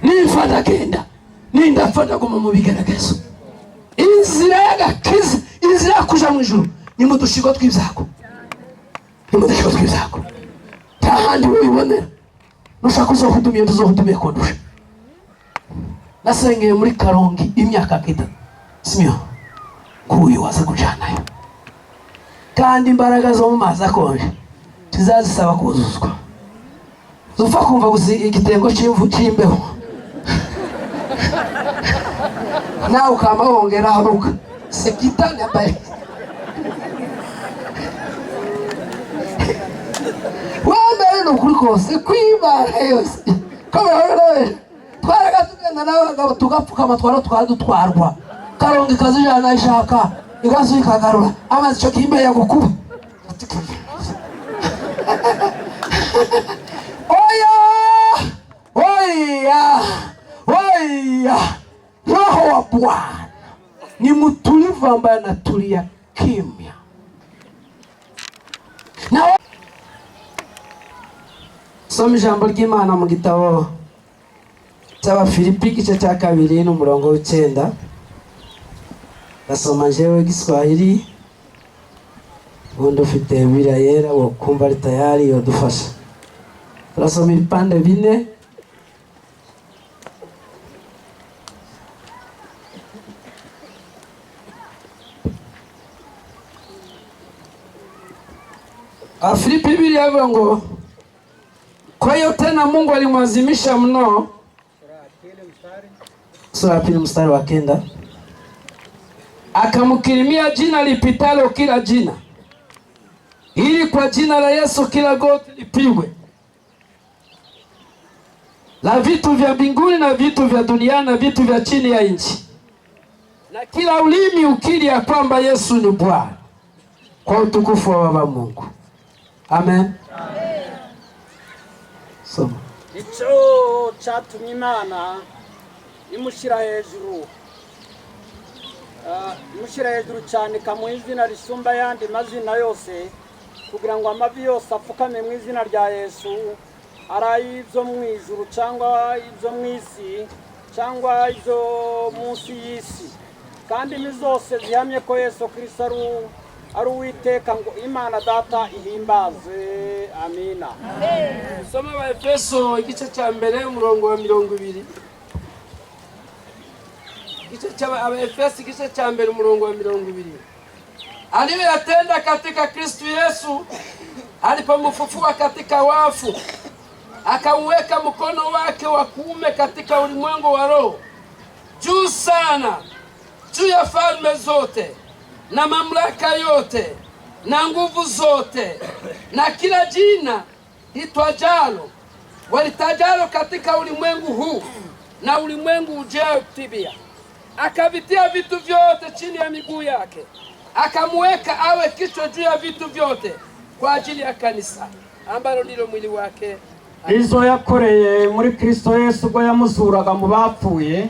Nimfa ndagenda, nindapfa ndaguma mu bigaragazo. Inzira y'agakiza, inzira yo kuja mu ijuru ni mu dushigo tw'ibyago, ni mu dushigo tw'ibyago. Nta handi wibonera. Nushaka uzohudumiye, ntuzohudumiye kundusha. Nasengeye muri Karongi imyaka 3, Simeon kuyu waza kujanayo, kandi imbaraga zo mu mazi akonje tizazisaba kuzuzwa, zupfa kumva gusa igitengo cy'imbeho, nawe ukama wongera haruka sekitani abaye wambere. Ni ukuri kose kwibara yose ko birahora. Twaraga tugenda n'abagabo tugapfukama, twara dutwarwa Karongi kazijana ishaka igazu ikagarura amazi, icyo kimbe yagukuba. Oya, oya, oya! Roho wa Bwana ni mtulivu ambaye anatulia kimya. Na soma ijambo ry'Imana mu gitabo cy'Abafilipi, igice cya 2 n'umurongo w'9. Ndasoma jewe Giswahili, ubundi ufite Bibiliya yera wo kumva ari tayari yodufasha. Turasoma ibipande 4. Afilipi 2 yavuga ngo kwa hiyo tena Mungu alimwazimisha mno. Sura ya 2 mstari wa 9, akamkirimia jina lipitalo kila jina, ili kwa jina la Yesu kila goti lipigwe, la vitu vya mbinguni na vitu vya duniani na vitu vya chini ya nchi, na kila ulimi ukiri ya kwamba Yesu ni Bwana, kwa utukufu wa Baba Mungu. Amen. Soma. Nicyo cyatumye Imana imushyira hejuru, imushyira hejuru cyane, ikamuha izina risumba ayandi mazina yose, kugira ngo amavi yose apfukame mu izina rya Yesu, ari ay'ibyo mu ijuru cyangwa ibyo mu isi cyangwa ibyo munsi y'isi, kandi indimi zose zihamye ko Yesu Kirisito ari Uwiteka, ngo Imana Data ihimbaze. Amina. Soma Abaefeso igice cya 1 umurongo wa 20. Igice cya Abaefeso, igice cya 1, umurongo wa 20. Aliyoyatenda katika Kristu Yesu alipomfufua katika wafu, akauweka mkono wake wa kuume katika ulimwengu wa roho, juu sana, juu ya falme zote na mamlaka yote na nguvu zote na kila jina litwajalo walitajalo katika ulimwengu huu na ulimwengu ujao tibia. Akavitia vitu vyote chini ya miguu yake, akamuweka awe kichwa juu ya vitu vyote kwa ajili ya kanisa ambalo ndilo mwili wake. Izo yakoreye muri Kristo Yesu ubwo yamuzuraga mu bapfuye,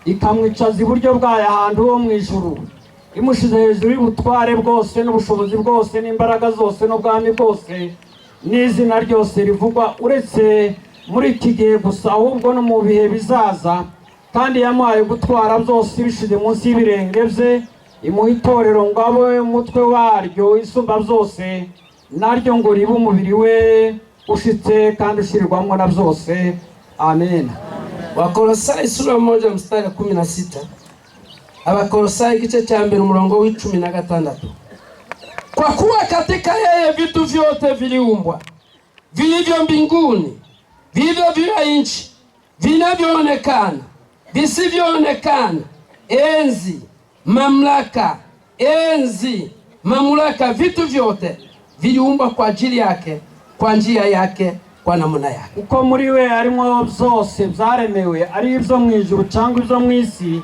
ikamwicaza iburyo bwayo ahantu ho mu ijuru, imushize hejuru y'ubutware bwose n'ubushobozi bwose n'imbaraga zose n'ubwami bwose n'izina ryose rivugwa, uretse muri iki gihe gusa, ahubwo no mu bihe bizaza. Kandi yamuhaye gutwara byose ibishize munsi y'ibirenge bye, imuha itorero ngo abe umutwe waryo, isumba byose, naryo ngo ribe umubiri we ushitse kandi ushirirwamo na byose. Amen. Wakolosai sura 1 mstari wa 16. Abakolosai igice cya 1 umurongo w'16. Kwa kuwa katika yeye vitu vyote viliumbwa, vilivyo mbinguni, vilivyo vya nchi, vinavyoonekana, visivyoonekana, enzi, mamlaka, enzi, mamlaka, vitu vyote viliumbwa kwa ajili yake, kwa njia yake, kwa namna yake. Kuko muri we harimo byose byaremewe, ari ibyo mu ijuru cyangwa ibyo mu isi,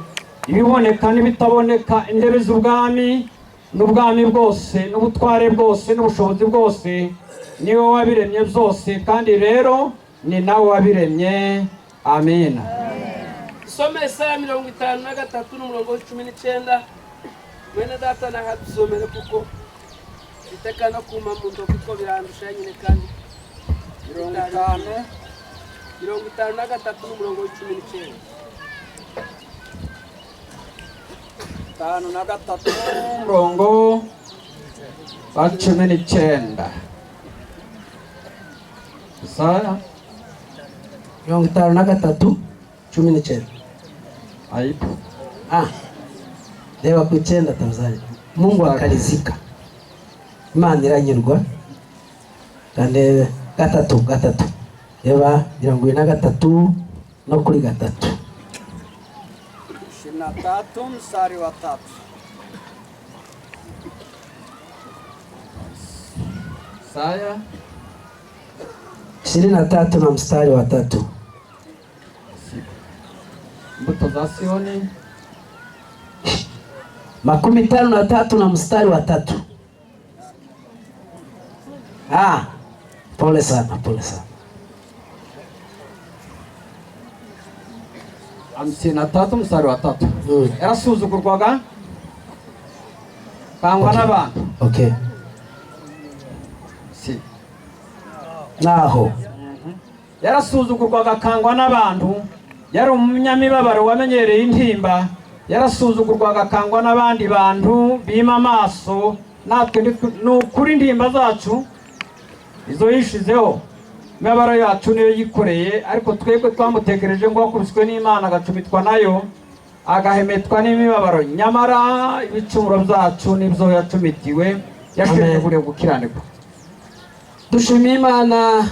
ibiboneka n'ibitaboneka, intebe z'ubwami n'ubwami bwose n'ubutware bwose n'ubushobozi bwose, niwe wabiremye byose, kandi rero ni nawe wabiremye. Amina. Soma Isaya 53 n'umurongo w'19. Mwene data nakadusomere kuko biteka no kuma mu ntoki kuko birandusha nyine kandi. 50. 53 n'umurongo wa 19. 53, umurongo wa 19. Isaya. 53, 19. Aibu. Ah, reba ku icyenda tafadhali. Mungu akarizika, Imana iranyurwa. Kandebe gatatu, gatatu, reba 73 no kuri gatatu. 23 mstari wa 3. Isaya. 23 na mstari wa 3. Imbuto za Siyoni. 53 na mstari wa 3. Ah, pole sana, pole sana. 53 mstari wa 3. Yarasuzugurwaga, kangwa n'abantu. Okay. Si. Naho. Yarasuzugurwaga, akangwa n'abantu, yari umunyamibabaro wamenyereye intimba. Yarasuzugurwaga, akangwa n'abandi bantu, bima amaso natwe. Ni ukuri, intimba zacu izo yishizeho, imibabaro yacu niyo yikoreye. Ariko twebwe twamutekereje ngo wakubiswe n'Imana, agacumitwa nayo, agahemetwa n'imibabaro. Nyamara ibicumuro byacu nibyo yacumitiwe, yashenjaguriwe gukiranirwa. Dushimiye Imana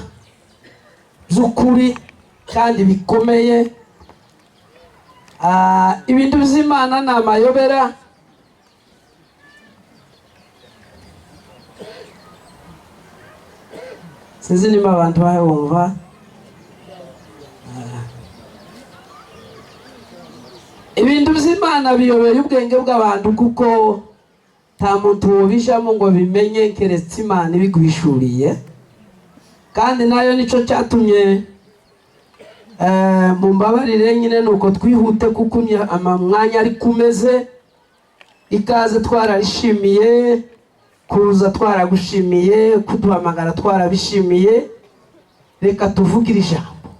by'ukuri kandi bikomeye. Ah, ibintu by'Imana ni amayobera. Sinzi niba abantu bayumva. Ah. Ibintu by'Imana biyobera ubwenge bw'abantu, kuko nta muntu wobijamo ngo bimenye keretse Imana ibiguhishuriye. Kandi nayo nicyo cyatumye mumbabarire nyine nuko twihute, kuko mwanya ari kumeze. Ikaze, twararishimiye kuza, twaragushimiye kuduhamagara, twarabishimiye. Reka tuvugire ijambo,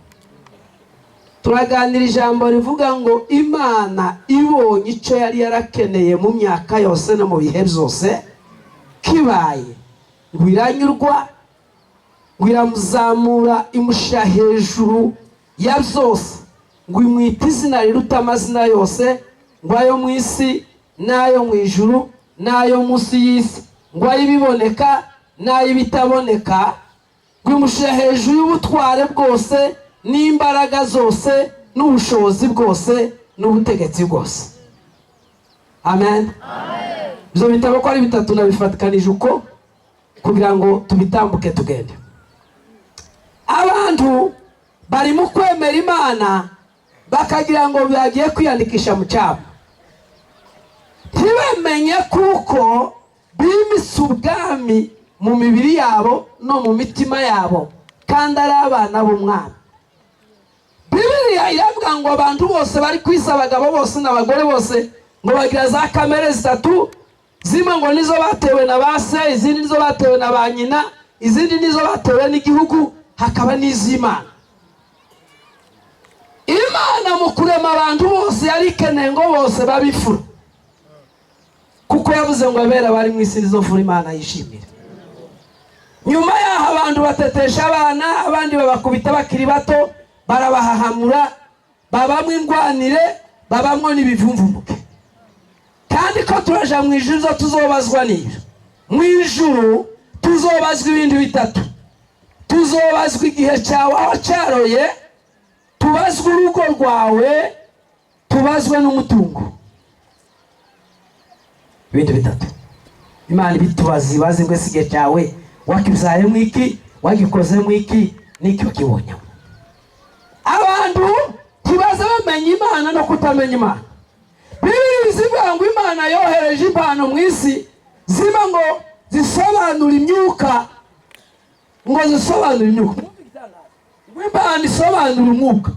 turaganira ijambo rivuga ngo Imana ibonye icyo yari yarakeneye mu myaka yose no mu bihe byose kibaye, ngo iranyurwa, ngo iramuzamura, imushyira hejuru ya byose, ngo imwite izina riruta amazina yose, ngo ayo mu isi n'ayo mu ijuru n'ayo munsi y'isi, ngo ay'ibiboneka n'ay'ibitaboneka, ngo imushyira hejuru y'ubutware bwose n'imbaraga zose n'ubushobozi bwose n'ubutegetsi bwose. Amen. Ibyo bitabo ko ari bitatu nabifatikanije uko kugira ngo tubitambuke tugende. Abantu bari mu kwemera Imana bakagira ngo bagiye kwiyandikisha mu cyabo, ntibamenye kuko bimitse ubwami mu mibiri yabo no mu mitima yabo, kandi ari abana b'umwami. Bibiliya iravuga ngo abantu bose bari ku isi, abagabo bose n'abagore bose, ngo bagira za kamere zitatu. Zimwe ngo nizo batewe na ba se, izindi nizo batewe na ba nyina, izindi nizo batewe n'igihugu, hakaba n'iz'Imana. Imana mu kurema abantu bose yari ikeneye ngo bose babifura, kuko yavuze ngo abera bari mu isi nizo mfura Imana yishimira. Nyuma yaho abantu batetesha abana, abandi babakubita bakiri bato, barabahahamura, babamwo ingwanire, babamwo n'ibivumvumuke. Kandi ko turaja mu ijuru, zo tuzobazwa n'ibyo. Mu ijuru tuzobazwa ibintu bitatu: tuzobazwa igihe cyawe aho cyaroye, tubazwe urugo rwawe, tubazwe n'umutungo. Ibintu bitatu Imana ibitubaza, ibaze ngo ese igihe cyawe wakibyayemo iki, wagikozemo iki, n'iki wakibonyemo? Abantu ntibaza bamenya Imana no kutamenya Imana. Bibiri zivuga ngo Imana yohereje impano mu isi, ziba ngo zisobanura imyuka, ngo zisobanure imyuka, ngo impano isobanura umwuka.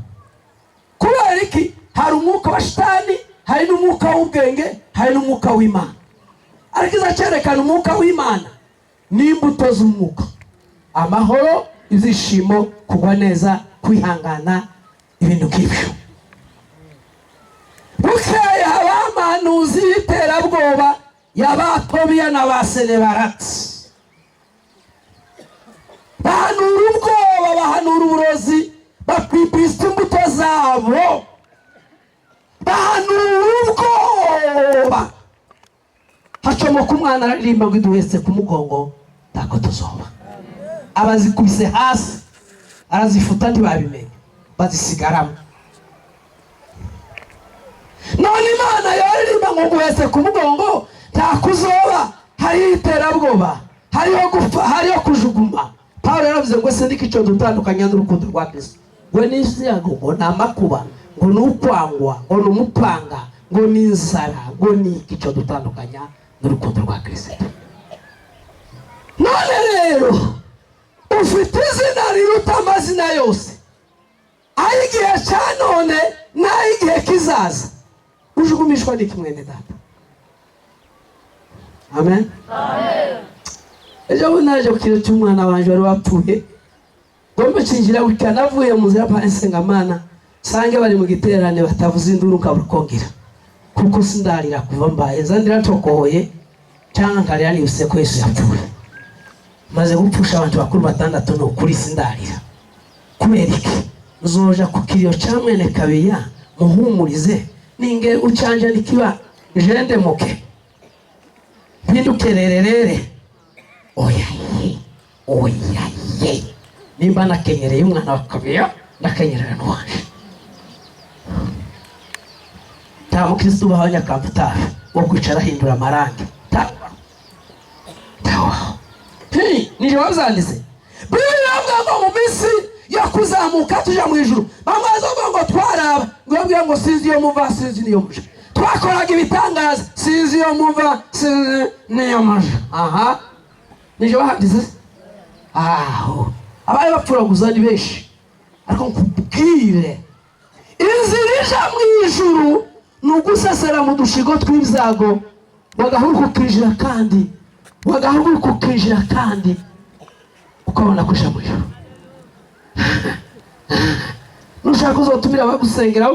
Kubera iki? Hari umwuka wa shitani, hari n'umwuka w'ubwenge, hari n'umwuka w'Imana. Ariko iza cyerekana umwuka w'Imana n'imbuto z'umwuka: amahoro, ibyishimo, kugwa neza. Kwihangana, ibintu nk'ibyo. Bukeye abamanuzi b'iterabwoba y'Abatobiya na ba Senebarati bahanura ubwoba, bahanura uburozi, bakwipista imbuto zabo, bahanura ubwoba. Hacomoka umwana aririmba ngo iduhetse ku mugongo, ntako tuzoba. Abazikubise hasi arazifuta, ntibabimenya, bazisigaramo. None Imana yaririmba ngo nguhetse ku mugongo, nta kuzoba. Hariho iterabwoba, hariho gupfa, hariho kujuguma. Pawulo yaravuze ngo ese ndiko icyo dutandukanya n'urukundo rwa Kristo? Ngo n'ibyago, ngo ni amakuba, ngo ni ukwangwa, ngo ni umupanga, ngo ni inzara, ngo ni iki icyo dutandukanya n'urukundo rwa Kristo? None rero ufite izina riruta amazina yose, ay'igihe cya none n'ay'igihe kizaza. Ujugumishwa n'iki, mwene data? Amen. Ejo bundi naje ku kiro cy'umwana wanjye wari wapfuye, ngomba cinjira gutya, navuye mu nzira pa nsengamana, sange bari mu giterane batavuze induru, nkabura kongera, kuko sindarira kuva mbaye nza ndira tokohoye cyangwa nkarira nibuse ko Yesu yapfuye. Maze gupfusha abantu bakuru batandatu, ni ukuri sindarira. Kubera iki? Nzoja ku kiriyo cya mwene Kabiya muhumurize, ninge ucanje nikiba njendemuke mpinduke rererere. Oya ye, oya ye! Nimba nakenyereye umwana wa Kabiya, ndakenyerera n'uwanje. Nta mukristo ubaho nyakamputafi wo kwicara ahindura amarangi, ntawaho. Nije wabyanditse. Bibiliya iravuga ngo mu minsi yo kuzamuka tuja mu ijuru, bamwe bazavuga ngo twaraba, ngo babwira ngo sinzi iyo muva, sinzi n'iyo muja. Twakoraga ibitangaza, sinzi iyo muva, sinzi n'iyo muja. Aha nije bahanditse aho. Abaye bapfuraguza ni benshi, ariko nkubwire, inzira ija mu ijuru ni ugusesera mu dushigo tw'ibyago, wagahuruka ukinjira, kandi wagahuruka ukinjira, kandi ukabona kuja mu ijuru. Nushaka uzotumira abagusengera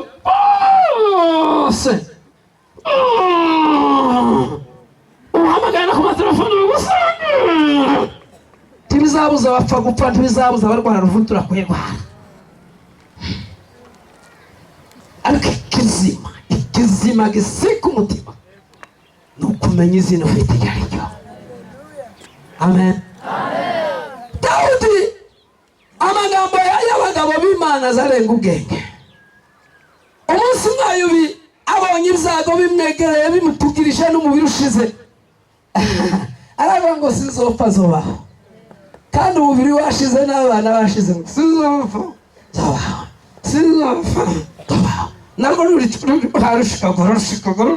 bose, uhamagara no ku matelefone bagusengera, ntibizabuza abapfa gupfa, ntibizabuza abarwara ruvutura kuyirwara. Ariko ikizima, ikizima gisika umutima ni ukumenya izina ufite iryo ari ryo. Amen. Dawudi, amagambo y'abagabo b'Imana azarenga ubwenge. Umunsi umwe Ayubi abonye ibyago bimwegereye, bimutugirije n'umubiri ushize, aravuga ngo sinzopfa, zobaho. Kandi umubiri washize n'abana bashize, ngo sinzopfa, zobaho, sinzopfa, zobaho. Narwo rushikagura, rushikagura,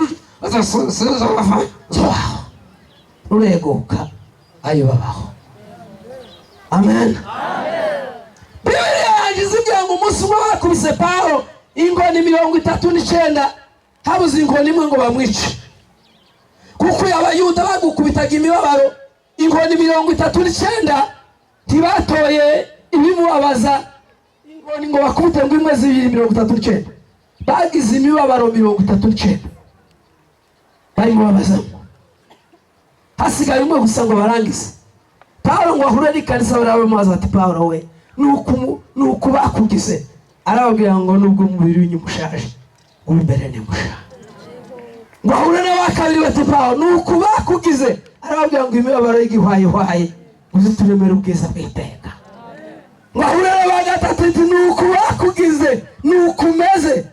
sinzopfa, zobaho, rureguka, ayubabaho. Amen. Bibiliya yanjye izibwira ngo umunsi umwe bakubise Pawulo inkoni 39, habuze inkoni imwe ngo bamwice, kuko Abayuda bagukubitaga imibabaro inkoni 39, ntibatoye ibimubabaza inkoni ngo bakubite ngo imwe, zibiri, 39. Bagize imibabaro 39 bayimubabazamo, hasigaye umwe gusa ngo barangize. Pawulo ngo ahure n'ikanisa, barabamubaza bati: "Pawulo we, nuku bakugize?" Arababwira ngo nubwo umubiri w'inyuma ushaje, uw'imbere ni musha. Ngo ahure n'aba kabiri bati: "Pawulo, nuku bakugize?" Arababwira ngo imibabaro y'igihwayihwayi uzi turemere ubwiza bw'iteka. Ngo ahure n'aba gatatu ati: "Nuku bakugize, nuku umeze?"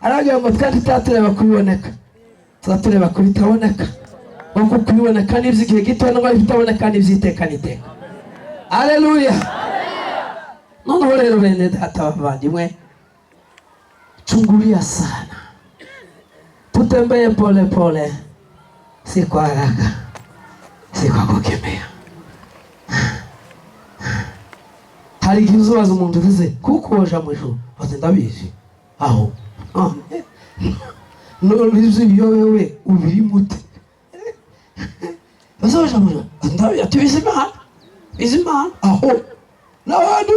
Arababwira ngo twari tutatureba kubiboneka, tuzatureba ku bitaboneka, ngo kuko ibiboneka n'iby'igihe gito, ngo ibitaboneka n'iby'iteka n'iteka. Aleluya! Noneho rero, bene data bavandimwe, chungulia sana, tutembee pole pole, si kwa haraka, si kwa kukimbia. Hari igihe uzubaza umuntu uvuze kuko woja mu ijuru, bati ndabizi aho none ibyo biyobewe ubiri mute? Bazoja mu ijuru, ndabizi, ati bizi Imana, bizi Imana aho n'abandi.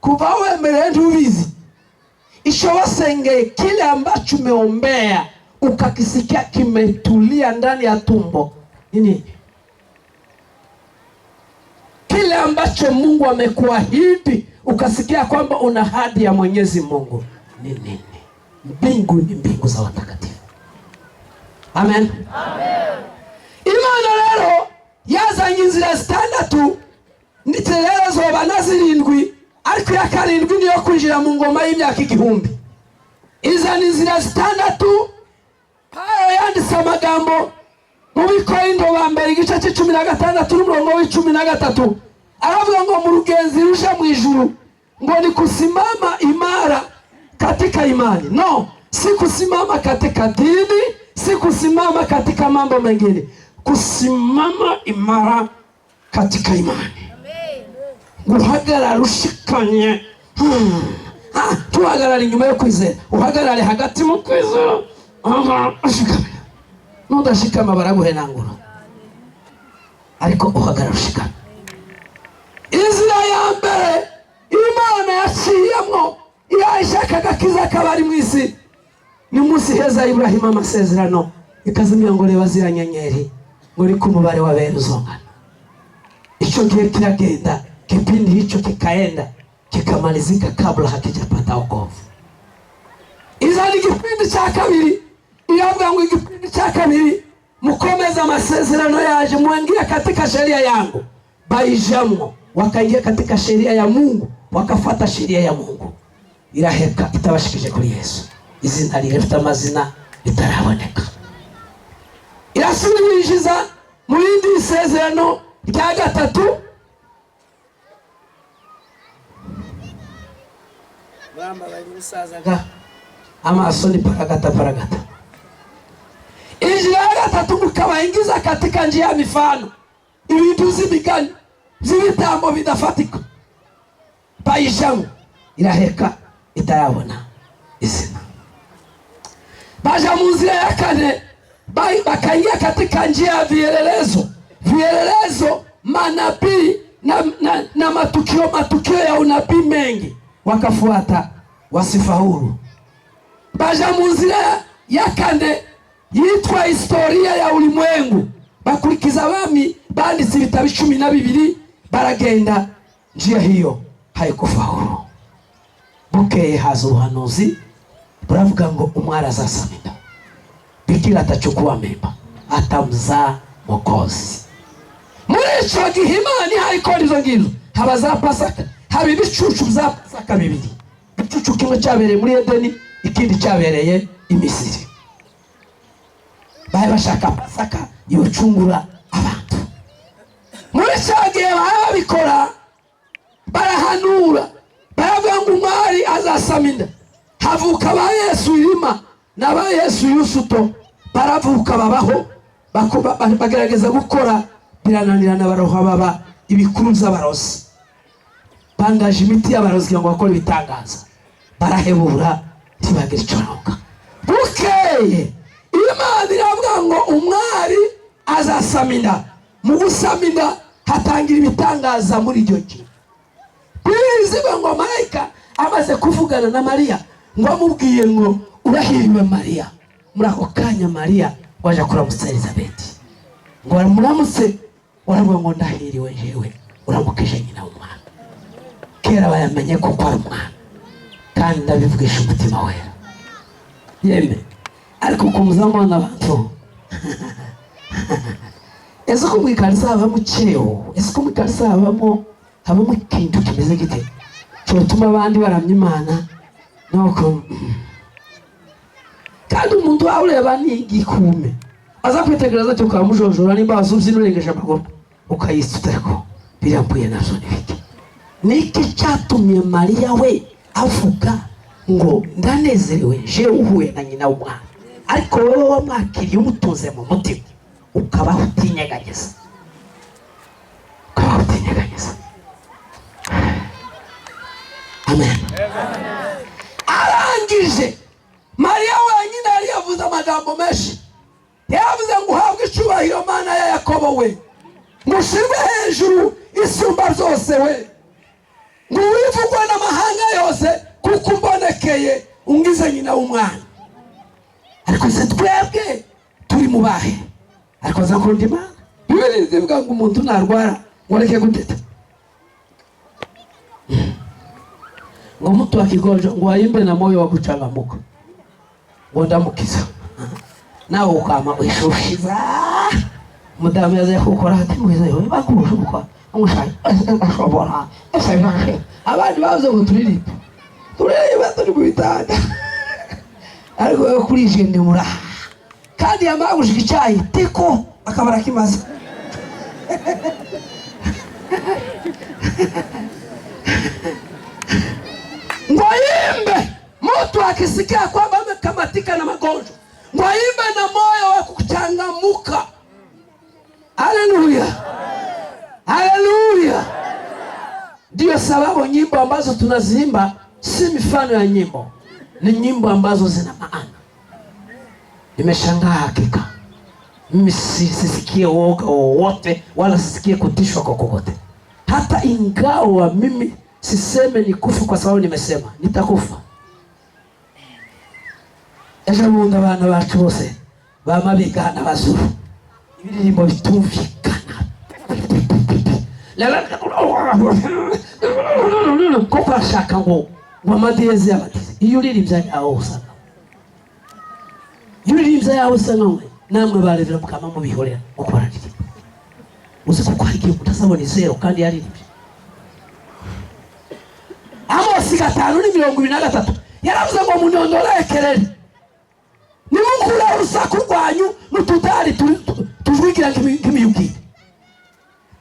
Kuva wemereye ntubizi. Ico wasengeye, kile ambacho umeombea ukakisikia kimetulia ndani ya tumbo, nini? Kile ambacho Mungu amekuahidi ukasikia kwamba una ahadi ya Mwenyezi Mungu ni nini? Mbingu ni mbingu za watakatifu. Amen, amen. Imana rero yazanye inzira zitandatu, ndetse rero zoba na zirindwi, ariko iya karindwi niyo kwinjira mu ngoma y'imyaka 1000. Izana inzira zitandatu. Paulo yanditse amagambo mu Bikorinto ba mbere, igice cya 16 n'umurongo wa 13, aravuga ngo mu rugenzi ruja mu ijuru ngo ni kusimama imara katika imani. No, si kusimama katika dini, si kusimama katika mambo mengine, kusimama imara katika imani, guhagarara ushikamye. Ah, tuhagarara inyuma yo kwizera, uhagarare hagati mu kwizera, uhagarara ushikamye. Nudashikama baraguhenangura, ariko uhagarara ushikamye. Inzira ya mbere Imana yaciyemwo iyo ishaka agakiza k'abari mu isi ni umunsi heza Iburahimu amasezerano, ikazimya ngo reba ziriya nyenyeri, ngo uri ku mubare wa bene uzongana. Icyo gihe kiragenda, kipindi hicho kikaenda kikamalizika kabla hakijapata wokovu. Izana igipindi cya kabiri, iravuga ngo igipindi cya kabiri, mukomeze amasezerano yaje, muingie katika sheria yangu. Baijamwo, wakaingia katika sheria ya Mungu, wakafata sheria ya Mungu, iraheka itabashikije kuri Yesu, izina ririfite amazina ritaraboneka. Irasubira yinjiza mu rindi sezerano rya gatatu. Amaso ni paragata paragata. Injira ya gatatu, mukabaingiza katika njia ya mifano, ibintu z'imigani z'ibitambo bidafatika, bayijamo, iraheka itarabona izina. Baja mu nzira ya kane, bakaingia katika njia ya vielelezo, vielelezo, manabii na matukio ya unabii mengi, wakafuata wasifaulu. Baja mu nzira ya kane yitwa historia ya ulimwengu, bakurikiza abami banditse ibitabo 12, baragenda njia hiyo, haikufaulu. Bukeye haza ubuhanuzi buravuga ngo umwari azasama inda, bikira atachukua mimba, atamzaa Mwokozi. Muri ico gihe Imana ihaye ikora izo ngizo, haba za Pasaka, haba ibicucu bya Pasaka bibiri. Igicucu kimwe cyabereye muri Edeni, ikindi cyabereye i Misiri. Bari bashaka Pasaka yocungura abantu. Muri cya gihe barabikora, barahanura, baravuga ngo umwari azasama inda. Havuka ba Yesu Irima na ba Yesu Yusuto, baravuka, babaho, bagerageza gukora birananirana, baroha baba ibikuru by'abarozi, bangaje imiti y'abarozi kugira ngo bakore ibitangaza, barahebura, ntibagira icyo baronka. Bukeye Imana iravuga ngo umwari azasama inda. Mu gusama inda hatangira ibitangaza. Muri iryo gihe biziba ngo marayika amaze kuvugana na Mariya, ngo amubwiye ngo urahiriwe Mariya, muri ako kanya Mariya waje kuramutsa Elizabeti, ngo muramutse, uravuga ngo ndahiriwe jewe uramukije nyina w'umwana. Kera bayamenye kuko ari umwana, kandi ndabivugisha umutima wera yeme. Ariko kumuzamana abantu, ese ko mu ikanisa habamo kireho? Ese ko mu ikanisa habamo ikintu kimeze gite cyotuma abandi baramya Imana? Nuko kandi umuntu wawe ureba ni igikume, aza kwitegereza cyo ukamujojora, nimba wasubye urengeje amaguru ukayisuta, ariko birambuye navyo ni biki? Niki cyatumye Mariya we avuga ngo ndanezerewe jewe uhuye na nyina w'umwana? Ariko wowe wamwakiriye, umutunze mu mutima, ukabaho utinyeganyeza, ukabaho utinyeganyeza. Amen. Arangije Mariya wenyine yari yavuze amagambo menshi, yavuze ngo uhabwe icyubahiro Mana ya Yakobo we, ngo ushyirwe hejuru isumba byose we. Ngo wivugwa n'amahanga yose, kuko umbonekeye ungize nyina w'umwana. Ariko se twebwe turi mu bahe? Ariko aza kurunda Imana. Bibiliya ivuga ngo umuntu narwara ngo areke guteta, ngo mtu akigonjwa ngo aimbe na moyo wa kuchangamuka, ngo ndamukiza. Nawe ukama wishushiza, mudamu yaza kukora ati mwiza yowe bakurusha umushayi ashobora ese birashe. Abandi bavuze ngo turirimbe, turirimbe turi mu bitanda, ariko wewe kuri jendemura, kandi yamara gushika icyayi tiko akaba arakimaze. Ngo aimbe, mtu akisikia kwamba amekamatika na magonjwa, ngo aimbe na moyo wa kuchangamuka. Haleluya, haleluya! Ndiyo sababu nyimbo ambazo tunaziimba si mifano ya nyimbo, ni nyimbo ambazo zina maana. Nimeshangaa hakika, mimi sisikie woga wowote wala sisikie kutishwa kwa kokote, hata ingawa mimi siseme nikufe, kwa sababu nimesema nitakufa. Ejo bundi abana bacu bose bama bigana abazuru ibiririmbo bitumvikana, kuko arashaka ngo amadiyeze y'abadize. Iyo uririmbye ayawe usanga, iyo uririmbye ayawe usanga mwe namwe barebera mukama mubihorera uko bararirimba. Uzi kuko hari igihe umuntu azabona izero kandi yaririmbye. Amosi 5:23 yaravuze ngo munondorere kerere, nimukure urusaku rwanyu n'utudari tujwigira nk'imiyugire.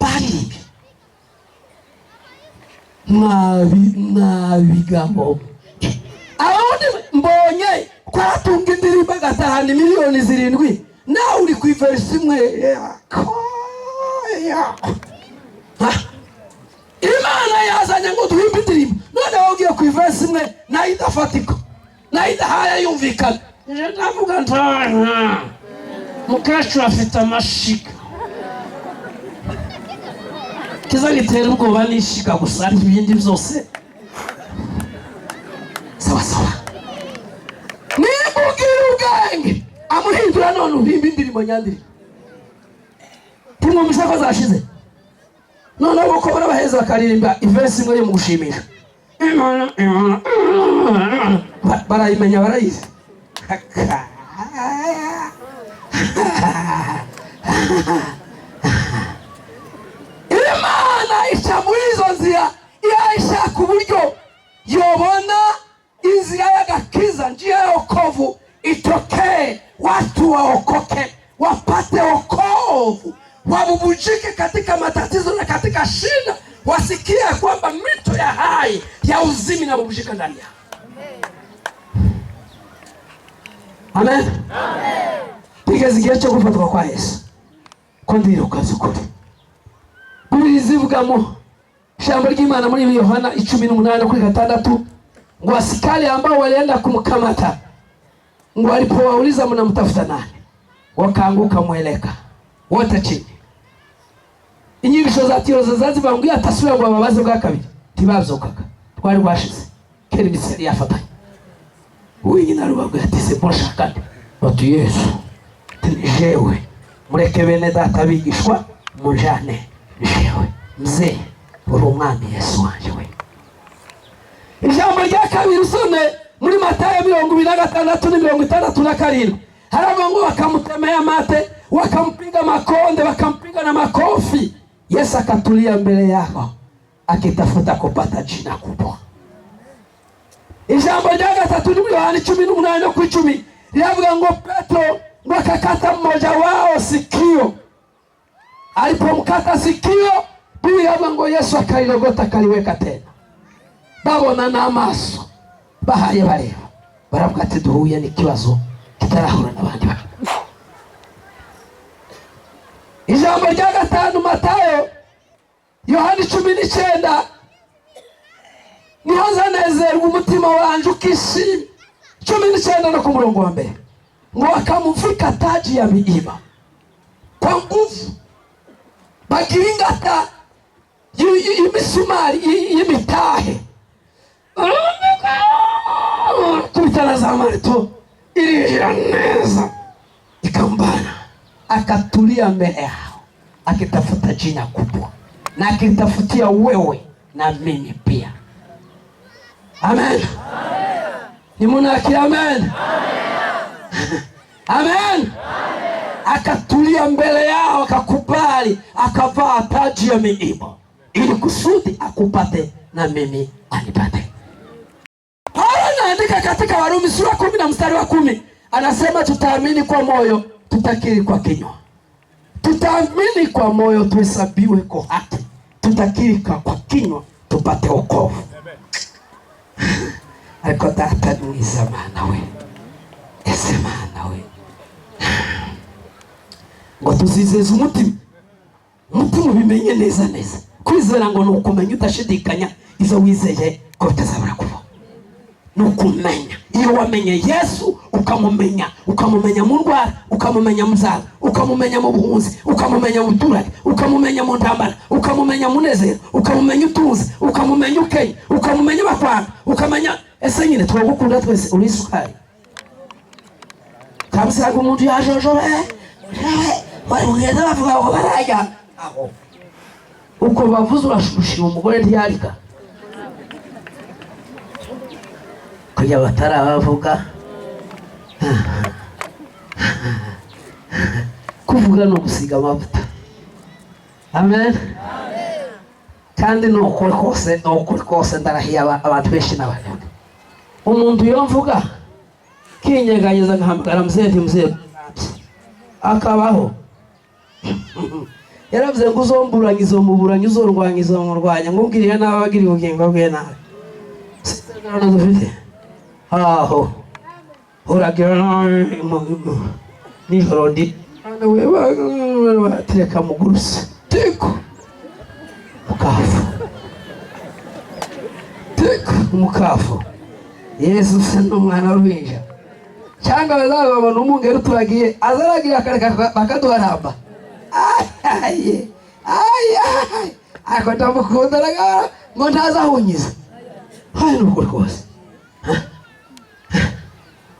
Baririmbye mwabigambo. Abandi mbonye kwaratunga indirimbo agatahana miliyoni 7, nawe uri ku iverisi imwe. Imana yazanye ngo duhimbe indirimbo, none wowe ugiye ku iverisi imwe nayo idafatika, nayo idahaye yumvikana. Ndavuga nta mukecuru afite amashiga kiza gitera ubwoba n'ishiga gusa, ariko ibindi byose sawa sawa. Niba ugira ubwenge amuhindura none uhimba indirimbo nyandiri timwumvise ko zashize. Noneho kuko barabaheza bakaririmba iverisi imwe yo mu gushimisha, barayimenya, barayizi. Imana ica muri izo nzira ishaka uburyo yobona inzira y'agakiza, njia ya wokovu itokee, watu waokoke, wapate wokovu, wabubujike katika matatizo na katika shida, wasikie kwamba mito ya hai ya uzima inabubujika ndani yao. Amen. Tugeze igihe cyo gufatwa kwa Yesu, ko ndiruka z'ukuri. Bibiliya izivugamo ijambo ry'Imana muri Yohana 18:6, ngo askari ambao walienda kumkamata, ngo walipowauliza mnamtafuta nani, wakaanguka mweleka wote chini. Inyigisho za tiroza zazivuga ngo iyo atasubira ngo ababaze bwa kabiri ntibavyukaga, twari rwashize kera imitsi yari yafatanye. Wenyine arubabwira ati se mushaka nde? Bati Yesu. Ati ni jewe, mureke bene data bigishwa mujane jewe. Mzee uri umwami Yesu wanje we. Ijambo rya kabiri usome muri Matayo 26:67, haravuga ngo wakamutemea mate, wakampiga makonde, wakampiga na makofi. Yesu akatulia mbele yao akitafuta kupata jina kubwa. Ijambo rya gatatu ni muri Yohana 18:10, riravuga ngo Petro ngo akakata mmoja wao sikio. Alipomkata sikio, Biblia iravuga ngo Yesu akarirogota akariweka tena. Babona n'amaso bahaye bareba, baravuga ati duhuye n'ikibazo kitarahura n'abandi bantu. Ijambo rya gatanu Matayo Yohana 19, niho nzanezerwa umutima wanje ukishima. 19 no ku murongo wa mbere, ngo wakamuvika taji ya miiba kwa nguvu, bagira ingata y'imisumari y'imitahe, kubita na za marito, irinjira neza ikambana. Akatulia mbele yao akitafuta jina kubwa na akitafutia wewe na mimi pia. Amen, nimunakira amen, amen. Akatulia mbele yao, akakubali, akavaa taji ya miiba ili kusudi akupate na mimi anipate. Paulo anaandika katika Warumi sura 10 na mstari wa 10, anasema tutaamini kwa moyo, tutakiri kwa kinywa. Tutaamini kwa moyo tuhesabiwe kwa haki, tutakiri kwa kinywa tupate wokovu. Ariko data ni mwiza, Mana we, ese Mana we, ngo tuzizeze umutima, umutima ubimenye neza neza. Kwizera ngo ni ukumenya udashidikanya izo wizeye ko bitazabura kubaho. Ni ukumenya. Iyo wamenye Yesu, ukamumenya, ukamumenya mu ndwara, ukamumenya mu nzara, ukamumenya mu buhunzi, ukamumenya mu buturage, ukamumenya mu ntambara, ukamumenya mu munezero, ukamumenya utuze, ukamumenya ukenye, ukamumenya bakwanga, ukamenya ese nyine turagukunda twese. Uri isukari kabisa. Umuntu yajojobe bagenda bavuga ngo barajya aho, uko bavuze urashushira umugore ntiyarika kugira batarabavuga. Kuvuga ni ugusiga amavuta. Amen. Kandi ni ukuri kose, ni ukuri kose, ndarahiye abantu benshi n'abantu. Umuntu iyo mvuga kinyeganyeza nkahamagara mzee, nti mzee, akabaho. Yaravuze ngo uzomburanya izomuburanya, uzorwanya izomurwanya, ngo ubwiriye nabi abagiriye ubugingo bwe nabi. Isezerano dufite aho uragira nabi nijoro ndi tereka muguruse tiko mukafu tiko mukafu. Yesu se n'umwana w'uruhinja, cyangwa bazababona umwungeri uturagiye azaragira akareka bakaduharamba. Aye aye, ariko ndamukunda, aragara ngo ntazahunyiza. Hayi, ni ukuri kose.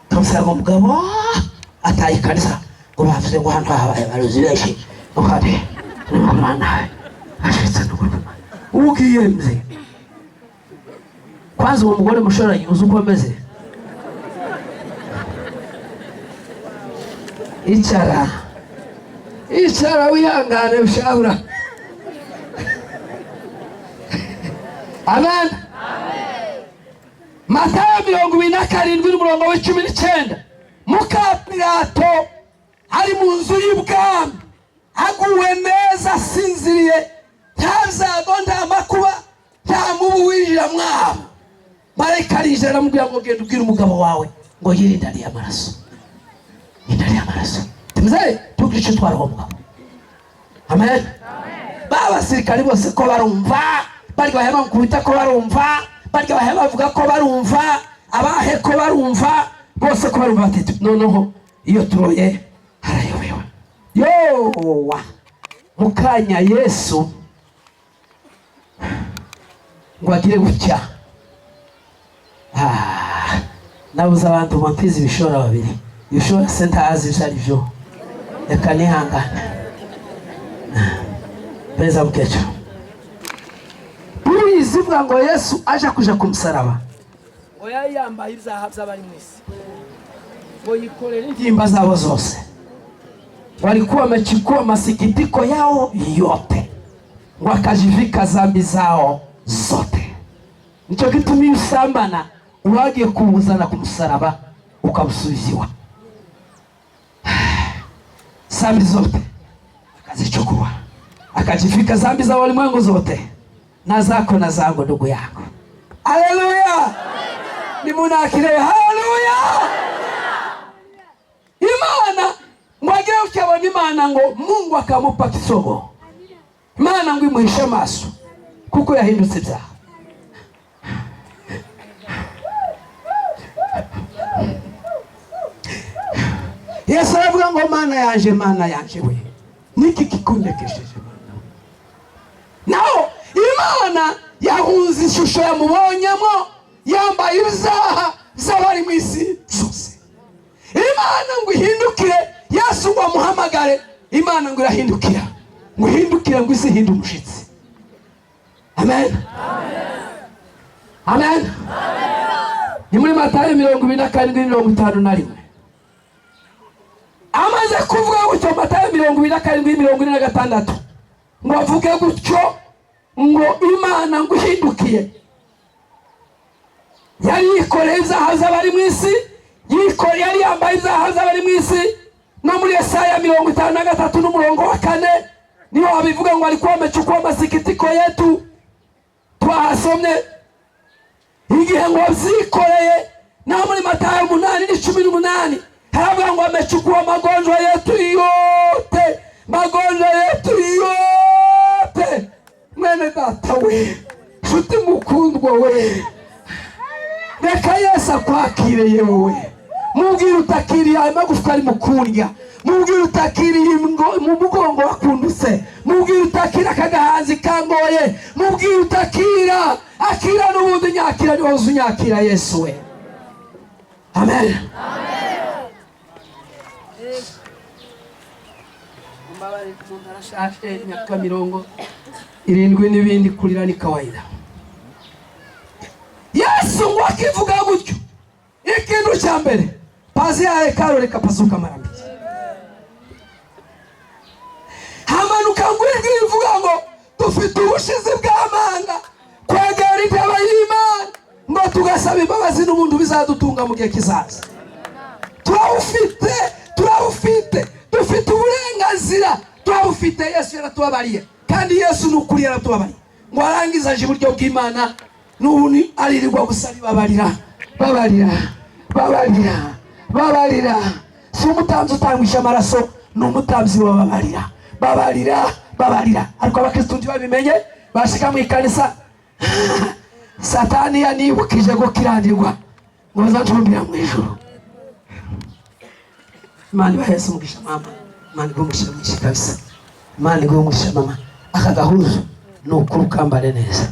Kamusanga umugabo ataye ikanisa, ngo bavuze ngo hano habaye abarozi benshi, ngo kandi nawe ashitse n'ukuri. Ugiye mze kwanza, uwo mugore mushoranye uzi uko ameze. Icara, icara, wihangane ushabura. Amen. Matayo 27 n'umurongo wa 19, muka Pilato ari mu nzu y'ubwami, aguwe neza, asinziriye, nta byago, nta makuba, nta mubu winjira mwabo. Marayika arinjira, aramubwira ngo genda ubwire umugabo wawe ngo yirinde ariya amaraso, yirinde ariya amaraso. Mzee, tugire icyo twara uwo mugabo. Amen. Ba basirikari bose ko barumva barya bahema bakubita, ko barumva barya bahema bavuga, ko barumva abahe, ko barumva bose, ko barumva bati noneho iyo turoye harayobewe yowa. Mu kanya Yesu ngo agire gutya. Ah, nabuze abantu bampiza ibishora babiri. Ibishora se ntazi ibyo ari byo, reka nihangane. Beza mukecuru, buriya ivuga ngo Yesu aje kuja ku musaraba, ngo yari yambaye ibyaha by'abari mu isi, ngo yikorere intimba zabo zose. Walikuwa wamechukua masikitiko yao yote, wakajivika zambi zao zote. Nicyo gituma iyo usambana uwagiye kuwuzana ku musaraba ukamusubiziwa zambi zote akazichukua, akajivika zambi za walimwengu zote, na zako na zangu, ndugu yako. Haleluya! Nimunakire haleluya. Imana mwagire ukabona Imana ngo Mungu akamupa kisogo, Imana ngo imuhishe amaso kuko yahindutse ibyaha. Yesu aravuga ngo Mana yanje, Mana yanje we, niki kikundekesheje? Mana, naho Imana yahunze ishusho yamubonyemo yambaye ibyaha by'abari mu isi zose. Imana ngo ihindukire, Yesu ngo amuhamagare, Imana ngo irahindukira, ngo ihindukire, ngo isi ihinde umushyitsi. Amen, amen. Ni muri Matayo 27, 51. Amaze kuvuga gutyo, Matayo 27, 46, ngo avuge gutyo, ngo Imana ngo ihindukiye, yari yikoreye ibyaha by'abari mu isi, yikoreye, yari yambaye ibyaha by'abari mu isi. No muri Yesaya 53 n'umurongo wa 4 niho habivuga ngo alikuwa amechukua masikitiko yetu. Twahasomye igihe ngo abyikoreye. Naho muri Matayo 8 n'18 haravuga ngo amechukua magonjwa yetu yote, magonjwa yetu yote. Mwene data we, nshuti mukundwa we, reka Yesu akwakire. Yewe, mubwire utakiriye ayo magufwa ari mu kundya, mubwire utakiriye mu mugongo wakundutse, mubwire utakira aka gahanzi kangoye, mubwire utakira, akira n'ubundi, nyakira niho unyakira Yesu we. Amen. Umuntu arashaje, imyaka 70 n'ibindi, kurira ni kawaida. Yesu ngo akivuga gutyo, ikintu cya mbere, pazia ya hekalu likapasuka mara mbili, hamanuka ngo ijwi rivuga ngo dufite ubushizi bw'amanga kwegera intebe y'Imana, ngo tugasaba imbabazi n'ubundi bizadutunga mu gihe kizaza. Turabufite, turabufite, dufite uburenganzira, turabufite. Yesu yaratubabariye, kandi Yesu ni ukuri yaratubabariye. Ngo arangize aje iburyo bw'Imana, n'ubu ni aririrwa gusa babarira, babarira, babarira, babarira. Si umutambyi utangisha amaraso, ni umutambyi wababarira, babarira, babarira. Ariko abakristo ntibabimenye, bashika mu ikanisa, Satani yanibukije gukiranirwa ngo bazacumbira mu ijuru. Imana ibaheze umugisha mama, Imana iguhe umugisha mwinshi kabisa, Imana iguhe umugisha mama. Aka gahuzu ni ukuri ukambare neza,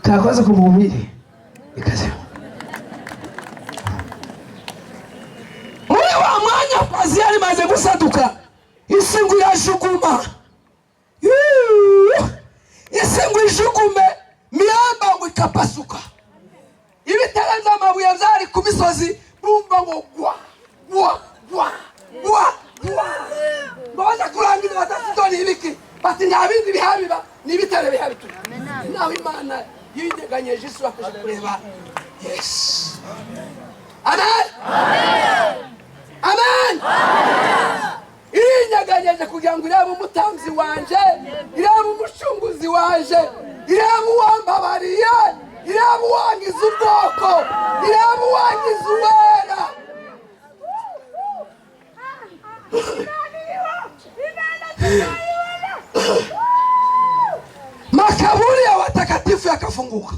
kakoze ku mubiri ikaze. Muri wa mwanya pazia rimaze gusaduka, isi ngo irajuguma. Yuuu! Isi ngo ijugume, miamba ngo ikapasuka, ibitare by'amabuye byari ku misozi bumva ngo gwa gwa gwa gwa gwa, ngo baza kurangiza batatu ni ibiki, bati nta bindi bihabiba, ni ibitare bihabitura. Naho Imana yinyeganyeje isi bakaja kureba Yesu. Amen, amen. Irinyeganyeje kugira ngo irebe umutambyi wanje, irebe umucunguzi wanje, irebe uwambabariye, irebe uwangiza ubwoko, irebe uwangiza uwera. Makaburi ya watakatifu yakafunguka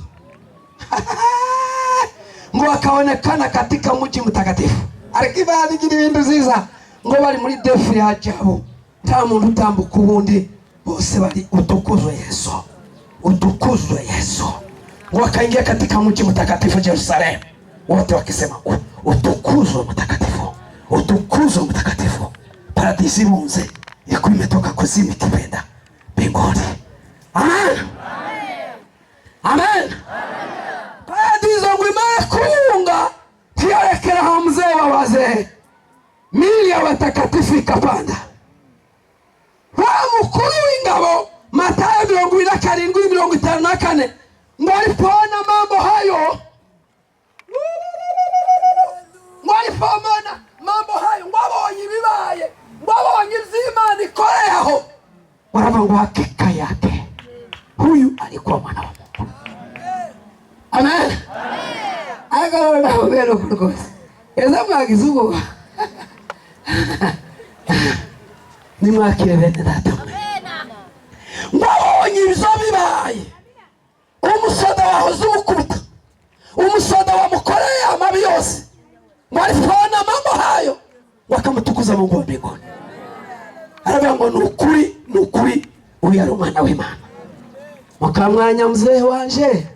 ngo wakaonekana katika mji mtakatifu. Ariko Imana igira ibintu nziza, ngo bari muri défilé ya ajabu, nta muntu utambuka ubundi, bose bari utukuzwe Yesu, utukuzwe Yesu. Ngo wakaingia katika mji mtakatifu Jerusalem, wote wakisema utukuzwe mtakatifu, utukuzwe mtakatifu. Paradisi ibunze ilikuwa imetoka kuzimu ikipenda mbinguni. Amen, amen. Paradizo ngo imara kuunga ntiyarekera aho, mzee wa wazee, mili ya watakatifu ikapanda. Wa mukuru w'ingabo, Matayo 27, 54, ngo alipoona mambo hayo, ngo alipoona mambo hayo, ngo abonye ibibaye, ngo abonye iby'Imana ikoreye aho, baravuga ngo hakika yake huyu alikuwa mwana wa Mungu. Amen. Ariko noneho bene uko rwose ese mwagize ubwoba, nimwakire bene data mwe. Ngo abonye ibyo bibaye, umusoda wahoze umukubita, umusoda wamukoreye amabi yose, ngo alipoona mambo hayo, ngo akamutukuza Mungu wa mbinguni. Aravuga ngo ni ukuri, ni ukuri, uyu yari umwana w'Imana. Mukamwanya muzehe wanje,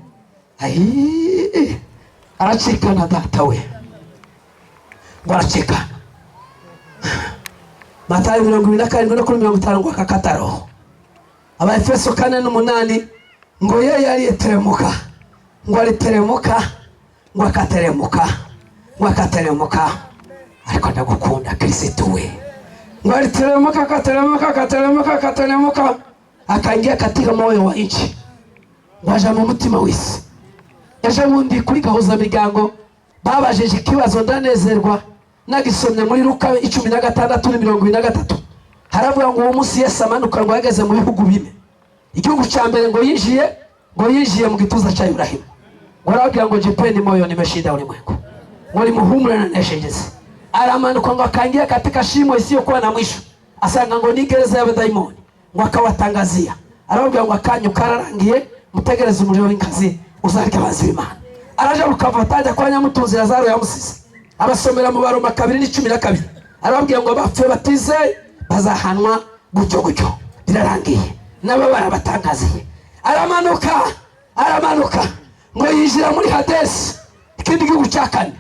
ayi, aracikana data we, ngo aracikana. Matayo 27 no kuri 50 ngo akakata roho. Abaefeso 4:8 ngo yeye aliyeteremuka, ngo aliteremuka, ngo akateremuka, ngo akateremuka. Ariko ndagukunda Kristo we. Ngo aliteremuka, akateremuka, akateremuka, akateremuka, akaingia katika moyo wa nchi, ngo aja mu mutima w'isi. Ejo bundi kuri Gahuza Miryango babajije ikibazo, ndanezerwa. Nagisomye muri Luka 16:23, haravuga ngo uwo munsi Yesu amanuka, ngo yageze mu bihugu bine. Igihugu cya mbere ngo yinjiye mu gituza cya Ibrahimu, ngo arababwira ngo "Jipeni moyo, nimeshinda ulimwengu," ngo "Nimuhumure, nanesheje." Aramanuka ngo akaingia katika shimo isiyokuwa na mwisho, asanga ngo ni gereza y'abadayimoni, ngo akawatangazia, arababwira ngo akanyu kararangiye, mutegereze umuriro w'inkazi uzarya abanzi b'Imana. Araja rukava, ajya kwa nyamutunzi Lazaro yamusize, abasomera mu Baroma 2:12, arababwira ngo abapfuye batizeye bazahanwa gutyo gutyo, birarangiye, nabo barabatangaziye. Aramanuka, aramanuka, ngo yinjira muri Hadesi, ikindi gihugu cya kane.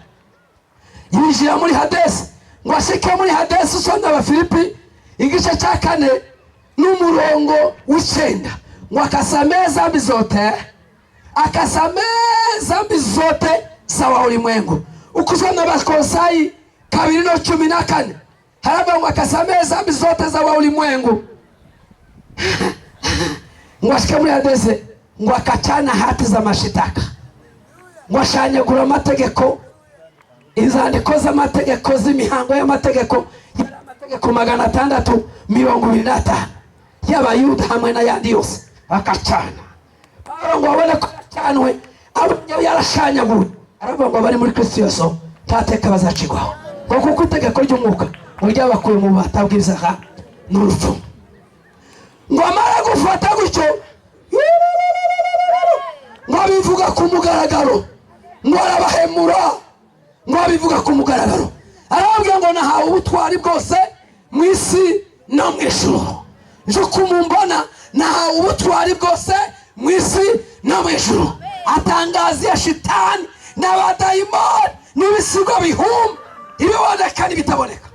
Yinjira muri Hadesi, ngo ashike muri Hadesi, usomye Abafilipi igice cya 4 n'umurongo w'9, ngo akasamehe zambi zote, akasamehe zambi zote za wa ulimwengu. Ukusoma Abakolosai 2:14, haravuga ngo akasamehe zambi zote za wa ulimwengu. Ngo ashike muri Hadesi, ngo akachana hati za mashitaka, ngo ashanyagura amategeko, inzandiko z'amategeko, z'imihango y'amategeko, yari amategeko 625 y'Abayuda hamwe n'ayandi yose, akacana. Pawulo ngo abone ko yacanwe, abonye yarashanyaguwe, aravuga ngo abari muri Kristo Yesu nta teka bazacigwaho, ngo kuko itegeko ry'umwuka ngo ryabakuye mu bubata bw'ibyaha n'urupfu. Ngo amara gufata gutyo, ngo abivuga ku mugaragaro, ngo arabahemura, ngo abivuga ku mugaragaro, arababwira ngo nahawe ubutwari bwose mu isi no mu ijuru. Nje kumumbona, nahawe ubutwari bwose mu isi no mu ijuru. Atangaza iya shitani n'abadayimoni n'ibisigo bihuma, ibiboneka n'ibitaboneka.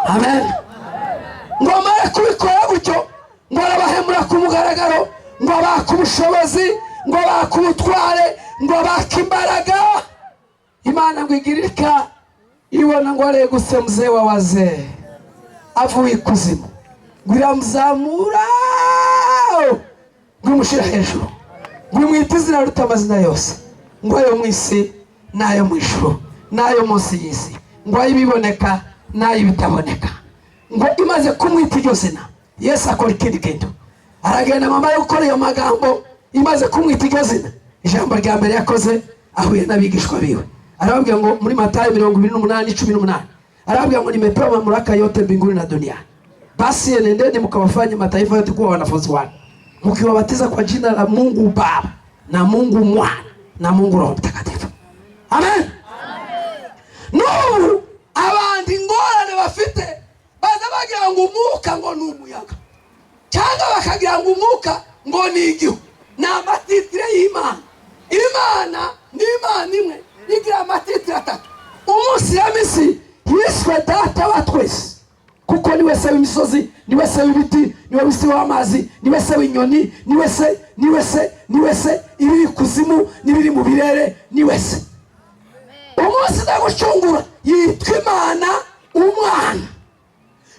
Amen. Ngo amare kubikora gutyo, ngo arabahemura ku mugaragaro, ngo abaka ubushobozi, ngo abaka ubutware, ngo abaka imbaraga. Imana ngo igiririka ibona ngo areguse mzee wa wazee avuye ikuzimu, ngo iramuzamura, ngo imushyira hejuru, ngo imwite izina ruta amazina yose, ngo ayo mu isi n'ayo mu ijuru n'ayo munsi y'isi, ngo ay'ibiboneka n'ay'ibitaboneka. Ngo imaze kumwita iryo zina, Yesu akora ikindi kintu, aragenda. Mama yo gukora iyo magambo, imaze kumwita iryo zina, ijambo rya mbere yakoze, ahuye n'abigishwa biwe, arababwira ngo muri Matayo 28:18, arababwira ngo "Nimepewa mamlaka yote mbinguni na duniani. Basi enendeni mkawafanye mataifa yote kuwa wanafunzi wangu, mkiwabatiza kwa jina la Mungu Baba na Mungu Mwana na Mungu Roho Mtakatifu." Amen. N'ubu abantu ingorane bafite, baza bagira ngo umwuka ngo ni umuyaga, cyangwa bakagira ngo umwuka ngo ni igihu. Ni ama titre y'Imana. Imana ni Imana imwe igira ama titre atatu. Umunsi ya misi yiswe Data wa twese, kuko niwe se w'imisozi, niwe se w'ibiti, niwe se w'amazi, niwe se w'inyoni, niwe se, niwe se, niwe se ibiri ikuzimu n'ibiri mu birere, niwe se. Umunsi ndagucungura yitwa Imana Umwana,